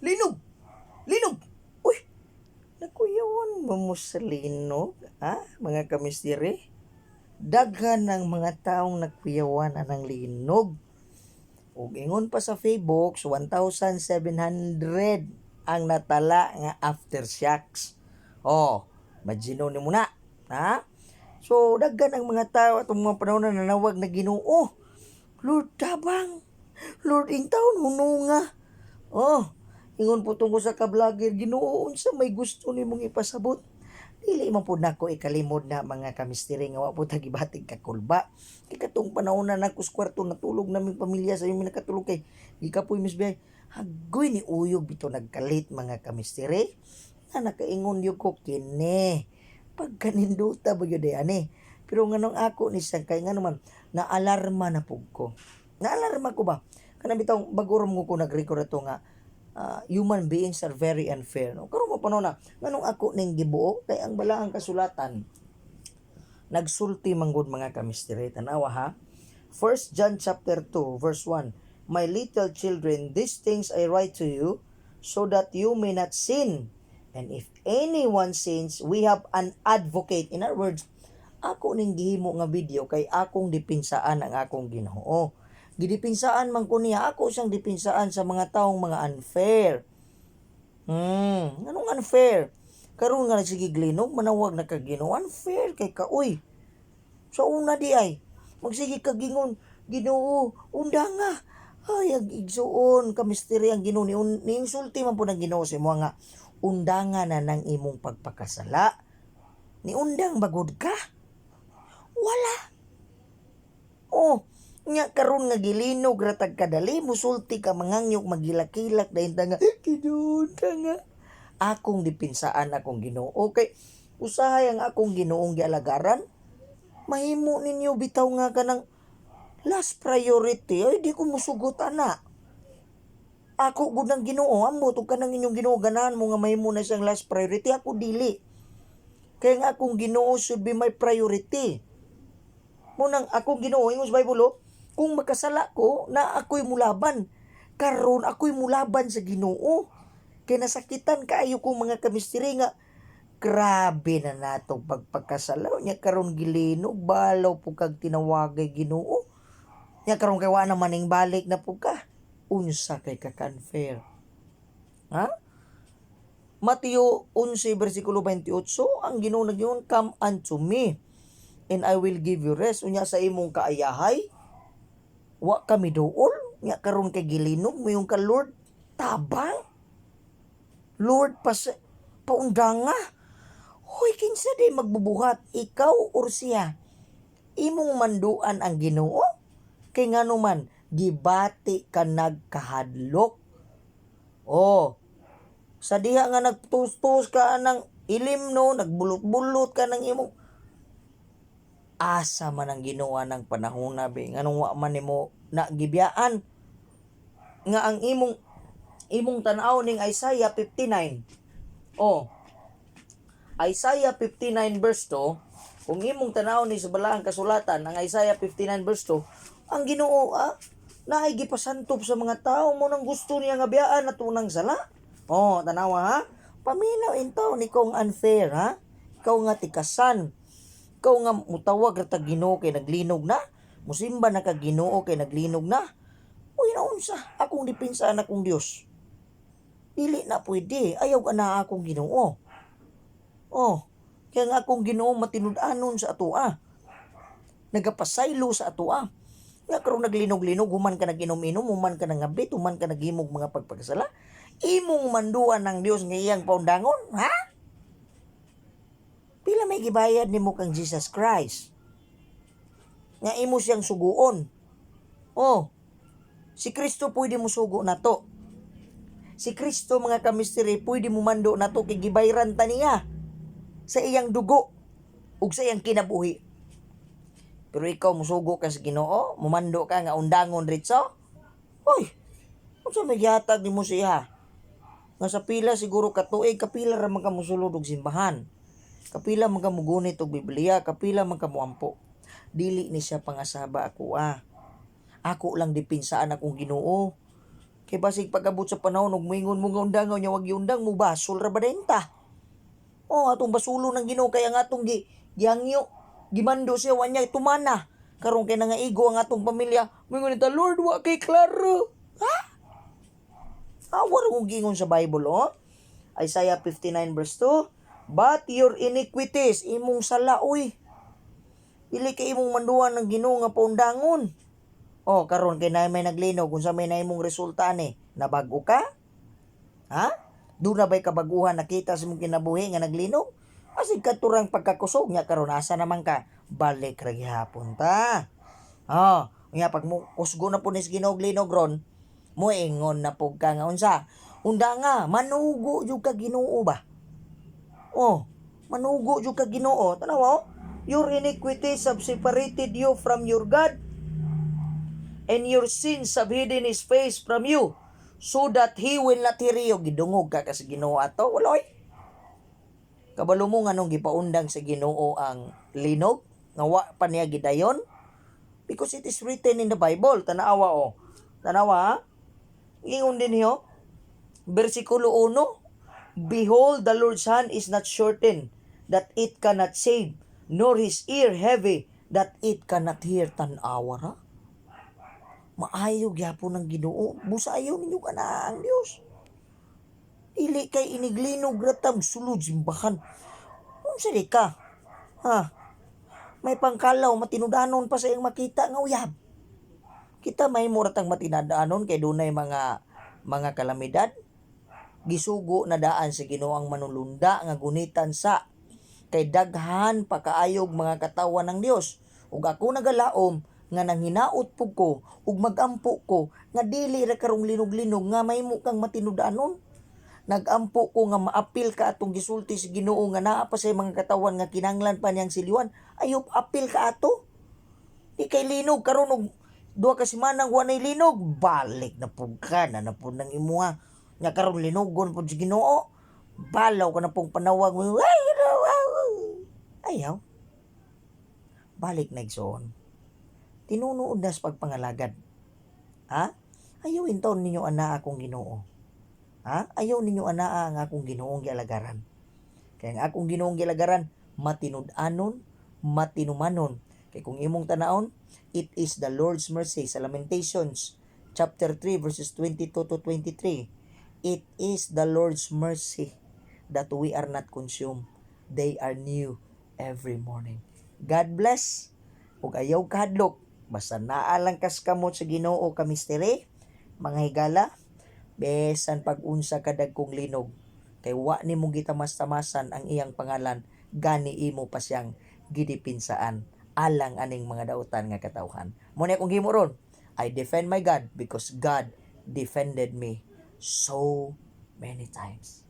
Linog! Linog! Uy! Nakuyawan mo mo sa linog, ha? Mga kamisteri? Daghan ng mga taong nagkuyawan anang linog. Ug ingon pa sa Facebook, 1,700 ang natala nga aftershocks. Oh, imagine ni mo na. Ha? So, daghan ang mga tao atong mga panahon na nanawag na Ginoo. Lord, tabang. Lord, intawon hununga. Oh, ingon po tungkol sa ka-vlogger, Ginoo, unsa may gusto nimong ipasabot? Dili man pud nako ikalimod na, mga kamisteri, nga wa po ta gibatig kakulba. Kay katong panahon na nako sa kwarto, natulog naming pamilya sa yung nakatulog kay gikapoy misbay. Hagoy ni uyog bito nagkalit, mga kamisteri. Nga nakaingon gyud ko kini. Pagkaninduta ba gyud ani. Pero nganong ako ni siya kay ngano man naalarma na pug ko. Naalarma ko ba? Kanang bitaw bag-o ra mo ko nag-record ato nga human beings are very unfair. No? Karon mo panahon na nganong ako ning gibuo kay ang balaang kasulatan nagsulti manggod, mga kamisteri. Tanawa ha. 1 John chapter 2 verse 1. "My little children, these things I write to you so that you may not sin. And if anyone sins, we have an advocate." In other words, ako ning gihimo nga video kay akong depinsaan ang akong Ginoo. Gidepinsaan man ko niya, ako siyang depinsaan sa mga taong mga unfair. Anong unfair? Karon nga sige glinog, manawag na kag Ginoo, unfair kay ka uy. Sa una di ay magsige ka gingon, "Ginoo, unda nga." Ay, ang igsuon, kamisteri, ang Ginoo ni niinsulti man po ng Ginoo sa imo nga undanga na ng imong pagpakasala. Ni undang bagod ka? Wala. Oh, nya karon nga gilinog ratag kadali, musulti ka, mangangyok, magilak-kilak dayon ta nga Ginoo nga akong depinsaan akong Ginoo kay usahay ang akong Ginoong gialagaran, mahimo ninyo bitaw nga kanang last priority, ay di ko musugot ana. Ako gud ang Ginoo, ambot ug kanang inyong Ginoo ganahan mo nga mahimo na siyang last priority, ako dili. Kaya nga akong Ginoo should be my priority. Munang akong Ginoo, ingon sa Bible, oh, kung makasala ko, na ako'y mulaban. Karon ako'y mulaban sa Ginoo. Kay nasakitan kaayo kong, mga kamisteri, nga grabe na natong pagpagkasala nya karon gilinog, balaw po kag tinawagay Ginoo. Nya karon kay wa na maning balik na po ka. Unsa kay ka unfair? Ha? Mateo 11 versikulo 28, ang Ginoo nagyon, "Come unto me and I will give you rest." Unya sa imong kaayahay, wa kami duol. Nya karon kay gilinog mo yung ka, "Lord, tabang. Lord, pas paundanga." Hoy, kinsa day magbubuhat, ikaw or siya? Imong manduan ang Ginoo? Kay ngano man gibati ka nagkahadlok. Oh, sa diha nga nagtustos ka ng ilim no, nagbulot-bulot ka ng imong asa man ang Ginoo ng panahon na be, nganong wa man nimo na gibiyaan nga ang imong imong tan-aw ning Isaiah 59. Oh, Isaiah 59 verse 2, kung imong tan-aw ni sa balaang kasulatan ang Isaiah 59 verse 2, ang Ginoo naay gipasantop sa mga tao mo nang gusto niya nga biyaan na tunang sala. Oh, tanawa ha, paminaw intaw ni kong unfair ha, ikaw nga tikasan, ikaw nga mutawag ra tag Ginoo kay naglinog na, musimba na ka Ginoo kay naglinog na. Uy, naunsa akong depensa akong Dios? Dili na pwede, ayaw ka na akong Ginoo. Oh, kaya nga akong Ginoo matinud-anon sa atoa, nagapasaylo sa atoa. Nga karon naglinog-linog, human ka nag-inom-inom, human ka nangabit, human ka naghimog mga pagpagkasala, imong manduan ng Dios nga iyang paundangon, ha? Pila may gibayad nimo kang Jesus Christ? Nga imo siyang suguon. Oh, si Kristo pwede mo sugo na to. Si Kristo, mga kamisteri, pwede mo mando na to kay gibayran ta niya sa iyang dugo ug sa iyang kinabuhi. Pero ikaw musugo ka sa Ginoo, mumando ka nga undangon ritso. Hoy, unsa may gihatag nimo siya? Nga sa pila siguro ka tuig, kapila ra man ka mosulod og simbahan. Kapila man ka mugunit og Biblia, kapila man ka muampo. Dili ni siya pangasaba ako ah. Ako lang depinsaan akong Ginoo. Kay basig pag-abot sa panahon ug moingon mo nga undangaw niya, wag giundang mo, basol ra ba ta? Oh, atong basulo ng Ginoo kay ang atong gi gihangyo, gimando siya, wa niya tumana. Karon kay nangaigo ang atong pamilya, moingon ta, "Lord, wa kay klaro." Ha? Awa ra kong giingon sa Bible, oh. Isaiah 59 verse 2, "But your iniquities," imong sala, uy. Dili kay imong manduan ng Ginoo nga paundangon. Oh, karon kay na may naglinog, kung sa may na imong resulta ni, nabago ka? Ha? Doon na ba'y kabaguhan nakita sa imong kinabuhi nga naglinog? Asig katurang pagkakusog niya karon, asa naman ka? Balik ra gihapon ta. Oh, nga pag mo kusgo na po ni sa Ginoo linog ron, moingon na pug ka nga unsa? Unda nga, manugo jud ka Ginoo ba? Oh, manugo jud ka Ginoo. Tanawa oh. "Your iniquities have separated you from your God, and your sins have hidden His face from you, so that He will not hear you." Gidungog ka kasi Ginoo ato. Wala oy. Kabalo mo nganong gipaundang sa Ginoo ang linog nga wa pa niya gidayon? Because it is written in the Bible. Tanawa oh. Tanawa ha? Ingon din niyo. Versikulo 1. "Behold, the Lord's hand is not shortened, that it cannot save, nor His ear heavy, that it cannot hear." Tanawa ra. Maayo gyapon ng Ginoo. Busa ayaw ninyo kana ang Dios. Dili kay iniglinog ratam sulod simbahan. Unsa di ka? Ha? May pangkalaw matinudanon pa sa iyang makita nga uyab. Kita may muratang matinadanon kay dunay mga kalamidad. Gisugo na daan sa Ginoo ang manulunda nga gunitan sa kay daghan pa kaayog mga katawan ng Dios. Ug ako nagalaom nga nanghinaot pug ko ug magampo ko nga dili ra karong linog-linog nga mahimo kang matinudanon. Nagampo ko nga maapil ka atong gisulti sa Ginoo nga naa pa sa mga katawan nga kinanglan pa niyang silyuan. Ayop apil ka ato. Di kay linog karon og 2 ka semana wa nay linog, balik na pug ka na na pud nang imuha. Nya karon linugon pud sa Ginoo. Balaw ka na pong panawag mo. Ay, ayaw. Balik na, igsoon. Tinunood na sa pagpangalagad. Ha? Ayaw intaon ninyo ana akong Ginoo. Ha? Ayaw ninyo anaa ang akong Ginoong gialagaran. Kaya ang akong Ginoong gialagaran, matinud-anon, matinumanon. Kay kung imong tanaon, it is the Lord's mercy sa Lamentations chapter 3 verses 22 to 23. "It is the Lord's mercy that we are not consumed. They are new every morning." God bless. Ug ayaw kahadlok. Basta naa lang kas kamot sa Ginoo ka misteri, mga higala, besan pag-unsa kadagkong linog. Kay wa nimo gitamas-tamasan ang iyang pangalan, gani imo pa siyang gidepinsaan alang aning mga dautan nga katawhan. Mo ni akong himo ron. I defend my God because God defended me so many times.